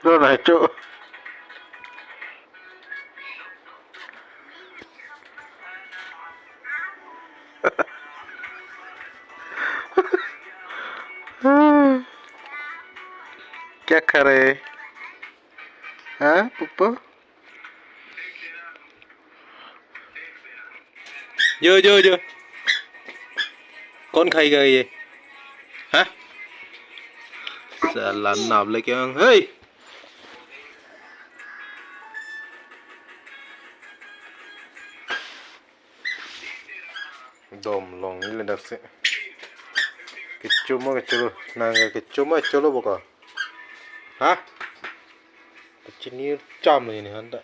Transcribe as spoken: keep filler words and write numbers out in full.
Ro na cho. क्या खा रहे हैं? हाँ, पप्पू? जो, जो, जो। कौन खाएगा ये? हाँ? साला नाप लेके आऊं। हे! Dom long ni le dak si. Kecho ma kecho lo, nang kecho ma kecho lo bokok. Ha? Kachini cham lo ini hanta.